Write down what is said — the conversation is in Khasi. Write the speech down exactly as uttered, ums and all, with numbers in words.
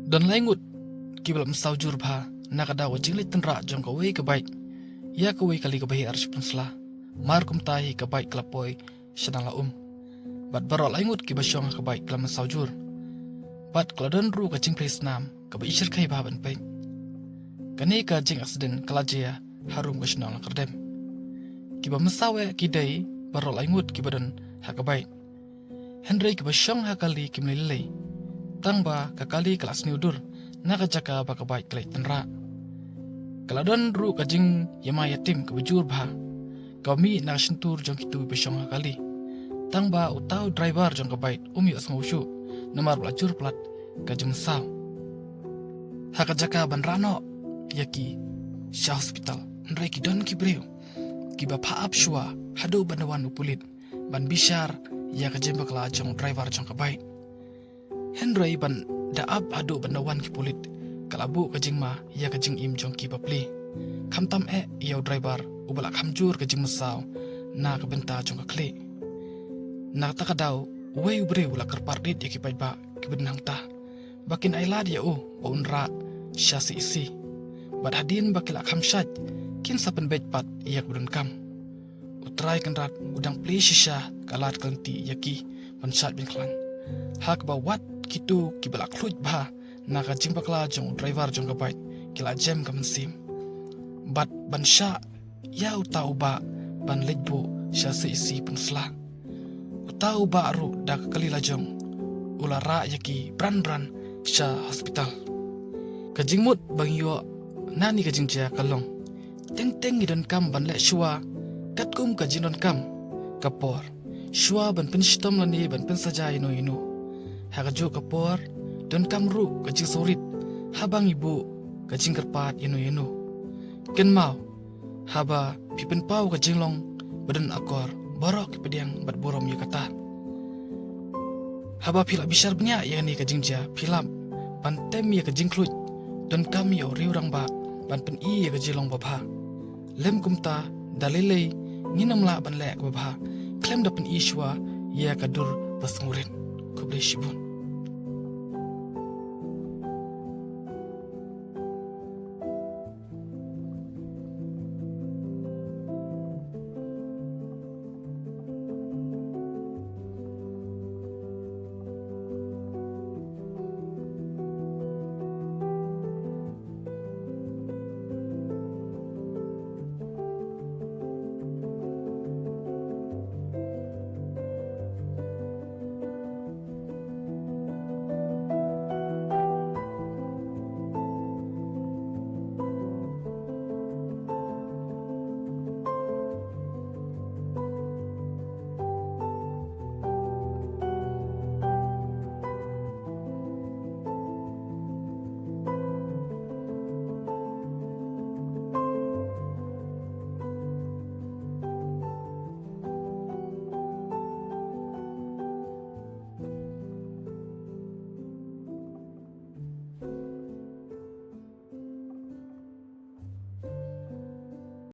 Don lai ngut kiba la mynsaw jur bha na ka daw ka jingleit tynrah jong kawei ka bike ïa kawei kali kaba hiar shi pynsla. Mar kumta hi ka bike ka la poi sha na la um. Bad baroh lai ngut kiba shong ha ka bike ki la mynsaw jur. Bad ka la don ruh ka jingplie snam kaba i shyrkhei bha ban peit. Kane ka jing accident ka la jia harum ka shnong Lakyrdem. Kiba mynsaw eh ki dei baroh lai ngut kiba don ha ka bike. Hynrei kiba shong ha kali kim lei lei. Tang ba ka kali ka la sniew dur na ka jaka ba ka bike ka leit tynrah. Ka la don ruh ka jingïamai ïatim kaba jur bha kaba mih na ka shyntur jong kitu ba shong ha kali. Tang ba uta u driver jong ka bike um ïohsngew shuh namar ba la jur palat ka jingmynsaw. Ha ka jaka ban rah noh ïa ki sha hospital, hynrei ki don ki briew kiba phah ap shuwa haduh ban da wan u pulit ban bishar ïa ka jingbakla jong u driver jong ka bike. Hynrei ban da ap haduh ban da wan ki pulit ka la buh ka jingma ïa ka jingim jong ki bapli, khamtam eh ïa u driver uba la kham jur ka jingmynsaw na ka bynta jong ka khlieh. Na kata ka daw uwei u briew u la kyrpad rit ïa ki paidbah kiba don hangta ba kin ailad ïa u ba un rah sha C H C. Bad hadien ba ki la kham shait, kin sa pynbeit pat ïa kaba donkam. U Trai Kynrad u dang plie shisha ka lad ka lynti ïa ki ban shait ban khlaiñ, ha kaba wat kitu kiba la khluit bha na ka jingbakla jong u driver jong ka bike ki la jem ka mynsiem bad ban shah ïa uta u bah ban leit buh sha C H C Pynursla. Uta u bah ruh da ka kali lajong u la rah ïa ki bran bran sha hospital. Ka jingmut ba ngi ïoh na kane ka jingjia ka long, teng teng ngi donkam ban leh shuwa katkum ka jingdonkam ka por, shuwa ban pynshitom lane ban pynsaja ïano ïano. Ha kajuh ka por donkam ruh ka jingsngewrit haba ngi buh ka jingkyrpad ïano ïano. Kynmaw, haba phi pynpaw ka jinglong ba don akor, baroh ki pdiang bad burom ïa kata. Haba phi la bishar bniah ïa kane ka jingjia, phi lap ban tem ïa ka jingkhluit. Donkam ïa u riew rangbah ban pyni ïa ka jinglong babha. Lem kumta, da lei lei ngin ym lah ban leh kaba bha khlem da pyni shuwa ïa ka dur ba sngewrit. Khublei shibun.